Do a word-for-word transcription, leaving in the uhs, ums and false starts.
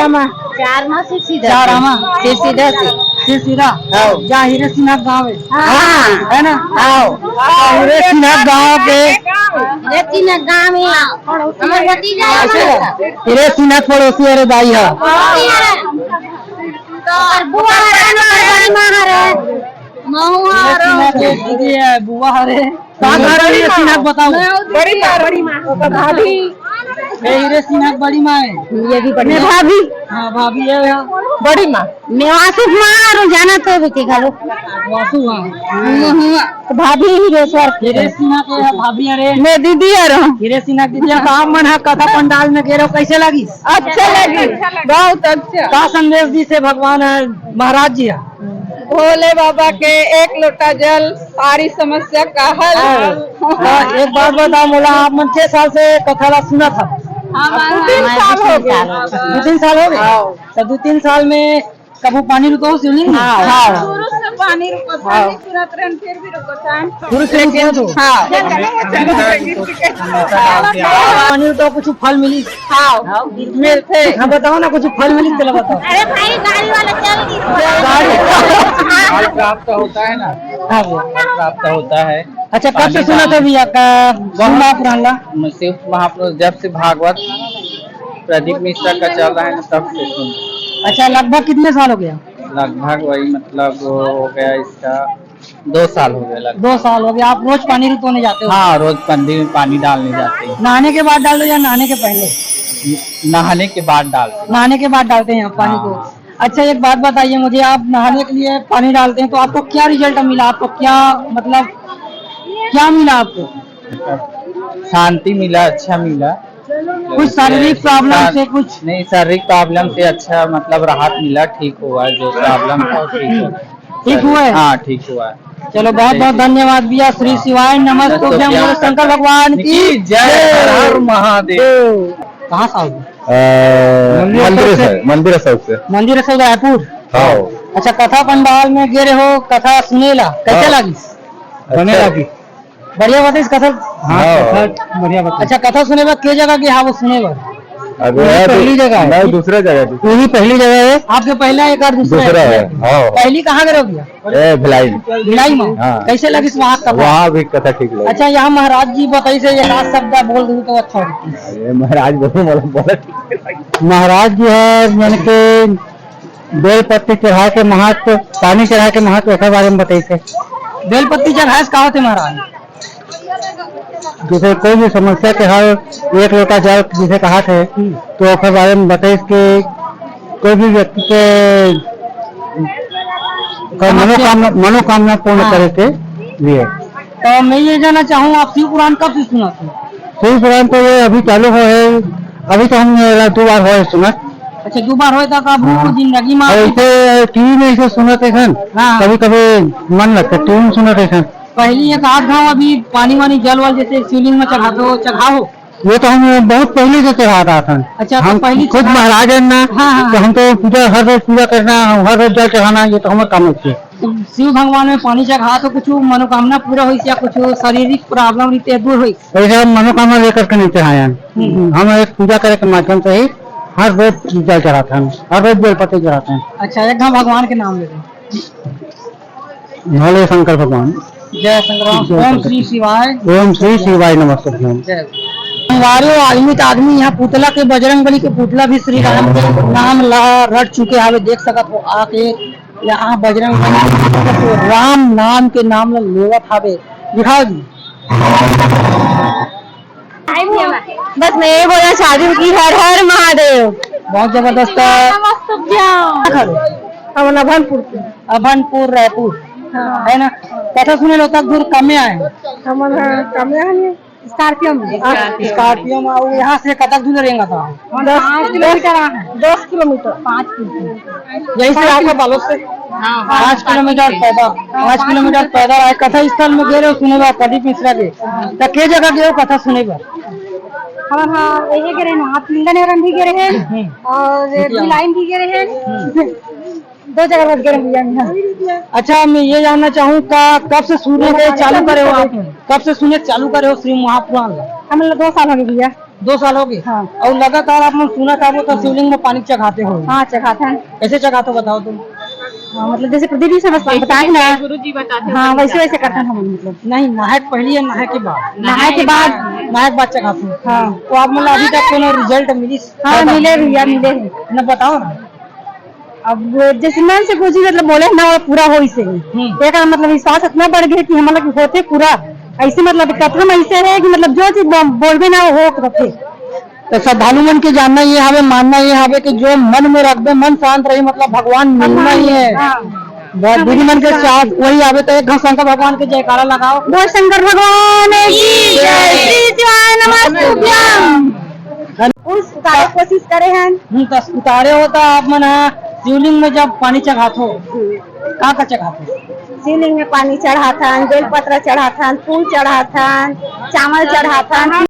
चार माँ से सीधा। चार आमा। से सीधा से। से सीधा। हाँ। जहाँ हीरे सिन्हा गाँव है। हाँ। है ना? हाँ। तो हीरे सिन्हा गाँव के। हीरे सिन्हा गाँव में आओ। हमारे भतीजा है। हीरे सिन्हा पड़ोसी, अरे भाई है। हाँ। तो बुआ हरे, बड़ी माँ हरे। महुआ हीरे सिन्हा के दीदी है, बुआ हरे। का घर है ये सिन्हा बताओ। बड़ी माँ, बड़ी माँ, ओकर भाभी। ये हीरे सिन्हा की बड़ी माँ है। ये भी बड़ी मैं माँ। भाभी। हाँ, भाभी है यहाँ। बड़ी माँ। मैं वासु माँ और जाना तो बेटी घालो। वासु, हाँ। हम्म, हम्म। तो भाभी ही रे सर। हीरे सिन्हा के है भाभी, अरे। मैं दीदी आ रहा हूँ। हीरे सिन्हा की दीदी, तो आप मन हा कथा पंडाल में गे रहो, कैसे लगी? अच्छा लगी, बहुत अच्छा। का संदेश दी से भगवान है, महाराज जी है? भोले बाबा के एक लोटा जल, सारी समस्या का हल। हाँ, एक बात बताओ मोला, आप मन के साल से कथा ला सुनत हव? हाँ, दू तीन साल हो गए। दू तीन साल हो गए? हाँ। तो दू तीन साल में कभू पानी रुको हो शिवलिंग में? हाँ। हाँ। शुरू से पानी रुको था, हाँ। नहीं सुनत रहन, फिर भी रुको था। शुरू से रुको तो? हाँ। पानी रुको, कुछ फल मिली? हाँ, मिलते। हाँ, बताओ ना, कुछ फल मिली, चलो बताओ। अरे भाई, गाड़ी वाला चल नहीं रहा। गाड़ी। फल प्राप्त होता है ना। हाँ भैया। फल प्राप्त होता है। अच्छा, कब से सुना था भैया का शिव महापुराण ला? शिव महापुराण जब से भागवत प्रदीप मिश्रा का चल रहा है ना, तब से सुन। अच्छा, लगभग कितने साल हो गया? लगभग वही, मतलब, हो गया इसका दो साल हो गया लगभग। दो साल हो गया। आप रोज पानी रुतोने जाते हो? हाँ, रोज मंदिर में पानी डालने जाते हैं। नहाने के बाद डालते हो या नहाने के पहले? नहाने के बाद डालते हैं। नहाने के बाद डालते हैं आप पानी को। हाँ। अच्छा, एक बात बताइए मुझे, आप नहाने के लिए पानी डालते हैं तो आपको क्या रिजल्ट मिला? आपको क्या, मतलब, क्या मिला आपको? शांति मिला, अच्छा मिला। कुछ शारीरिक प्रॉब्लम से कुछ? नहीं, शारीरिक प्रॉब्लम से अच्छा, मतलब, राहत मिला, ठीक हुआ, जो प्रॉब्लम था, ठीक हुआ। ठीक हुआ है? हाँ, ठीक हुआ है। चलो, बहुत बहुत धन्यवाद भैया। श्री शिवाय नमस्तुभ्यं, बोलो शंकर भगवान की जय। हर हर महादेव। कहाँ से आओगे? अ, मंदिर मंदिर से। से, मंदिर से। मंदिर से रायपुर? हाँ। अच्छा, कथा पंडाल में गे रहे हो, कथा सुने ला, कैसे हाँ। लगी? अच्छा। बढ़िया बताइस कथा। हाँ, हाँ। कथा बढ़िया बताइस। अच्छा, कथा सुने बर के जगह गे हावो सुने बर? अबे ये यार, पहली जगह है। नहीं, दूसरा जगह है। ये भी पहली जगह है। आपके पहला एक और दूसरा दूसरा है। है, हाँ। पहली कहाँ गे रहे हो भैया? ए, भिलाई। भिलाई में? हाँ। कैसे लगिस वहाँ कथा? वहाँ भी कथा ठीक लगी। अच्छा, यहाँ महाराज जी बताइस एक आध शब्द आप बोल दे तो अच्छा होता। अरे महाराज बोलो, बोलो, बोलो, ठीक लगी। महाराज जी है, यानी कि बेल पत्ती चढ़ाए के महत्व, पानी चढ़ाए के महत्व, ओकर बारे में बताइस हे। बेल पत्ती चढ़ाए से का होथे महाराज? जैसे कोई भी समस्या के हल, एक लोटा जल जिसे कहा थे, हम्म। तो ओकर बारे में बताइस कि कोई भी व्यक्ति के, का समस्या। मनोकामना, मनोकामना पूर्ण हाँ। करे के लिए। तो मैं ये जानना चाहूँ, आप शिव पुराण कब से सुना थे? शिव पुराण तो ये अभी चालू हो है, अभी तो हम ये दो बार होए सुनत। अच्छा, दो बार होए तो का अब हाँ। जिंदगी में और इसे टीवी में इसे सुनत है सन, हाँ। कभी कभी मन लगता है टीवी में सुनत है सन। पहली एक आध घाव अभी पानी वानी जल वल जैसे शिवलिंग में चढ़ा दो, चढ़ाओ। ये तो हम बहुत पहले से चढ़ा रहा था। अच्छा, तो हम पहली खुद चढ़ा महाराज है ना, हाँ, हाँ, तो हाँ। हम तो पूजा हर रोज पूजा करना, हर रोज जल चढ़ाना, ये तो हमारा काम है। शिव भगवान में पानी चढ़ा तो कुछ मनोकामना पूरा होइस या कुछ शारीरिक प्रॉब्लम रहते दूर होइस? ऐसा मनोकामना लेकर के नहीं चढ़ाया। हम्म। हम एक पूजा करे के माध्यम से ही हर रोज जल चढ़ाते हैं, हर रोज बेलपत्ती चढ़ाते हैं। अच्छा, एक घाव भगवान के नाम ले दो। भोले शंकर भगवान। जय शंकर। जय ओम शंकर। श्री शिवाय। ओम श्री शिवाय नमस्तुभ्यं। जय। संगवारी हो, आदमी तो आदमी, यहाँ पुतला के, बजरंग बली के पुतला भी श्री राम के नाम ला रट चुके हावे, देख सकत हो आके। यहाँ बजरंग बली राम नाम के नाम ला लेवत हावे। दिखाओ जी। बस मैं ये बोलना चाहती हूँ कि हर हर महादेव। बहुत जबरदस्त। नमस्तुभ्यं। हमन अभनपुर के। अभनपुर, रायपुर। हाँ। है ना? कथा सुने लो तक दूर कमे आए। हमन ह कमे आए। स्कॉर्पियो में। हाँ, स्कॉर्पियो में। और यहाँ से कतक दूर रेंगा था? दस, पाँच किलोमीटर आ है। दस किलोमीटर। पाँच किलोमीटर। यहीं से आपका बालोद से? हाँ, पाँच किलोमीटर पैदल, पाँच किलोमीटर पैदल आए। कथा स्थल में गे रहे हो सुने बर प्रदीप मिश्रा के, तो के जगह गे हो कथा सुने बर? हाँ, हाँ, यही गे रहे ना, आप लिंगन एवरन भी गे रहे हैं हम्म। और बिलाइन भी गे रहे हैं। हम्म। दो जगह बस गे रहे भैया हम। अच्छा, मैं ये जानना चाहूँ का कब से सुने के चालू करे हो आप? कब से सुने चालू करे हो श्री महापुराण? हमन ला दो साल हो गए भैया। दो साल हो गए? हाँ। अउ लगातार आप मन सुनत आबो त शिवलिंग में पानी चघाते हो? हाँ, चघाथन। कैसे चघाते हो बताओ तुम? हाँ, मतलब जैसे प्रदीप जी से बस बताए ना। गुरु जी बताते हैं, हाँ, वैसे वैसे करथन हमन, मतलब। नहीं, नहाए के पहले या नहाए के बाद? नहाए के बाद। नहाए के बाद चघाते हो? हाँ। तो आप मन ला अभी तक कोनो result मिलिस? हाँ, मिले भैया, मिले। ना बताओ ना। अब जैसे मन से कुछ भी मतलब बोले ना, वो पूरा होइस हे। हम्म। एकर मतलब विश्वास इतना बढ़ गया कि हमन ला होथे पूरा। ऐसे मतलब कथम ऐसे है कि मतलब जो चीज बोल-, बोलबे ना, वो होथे। तो श्रद्धालु मन के जानना ये हवे, मानना ये हवे कि जो मन में रखबे, मन शांत रही, मतलब भगवान मिलना ही है। हाँ। बहुत दीदी मन के साथ वही आवे, तो एक घाव शंकर भगवान के जयकारा लगाओ। बोल शंकर भगवान की जय। श्री शिवाय नमस्तुभ्यं। उस उतारे कोशिश करे हन। हम्म, तो उतारे हो तो आप मन ह शिवलिंग में जब पानी चढ़ाथो, हम्म। का का चढ़ाथो? शिवलिंग में पानी चढ़ाथन, बेलपत्र चढ़ाथन, फूल चढ़ाथन, चावल चढ़ाथन।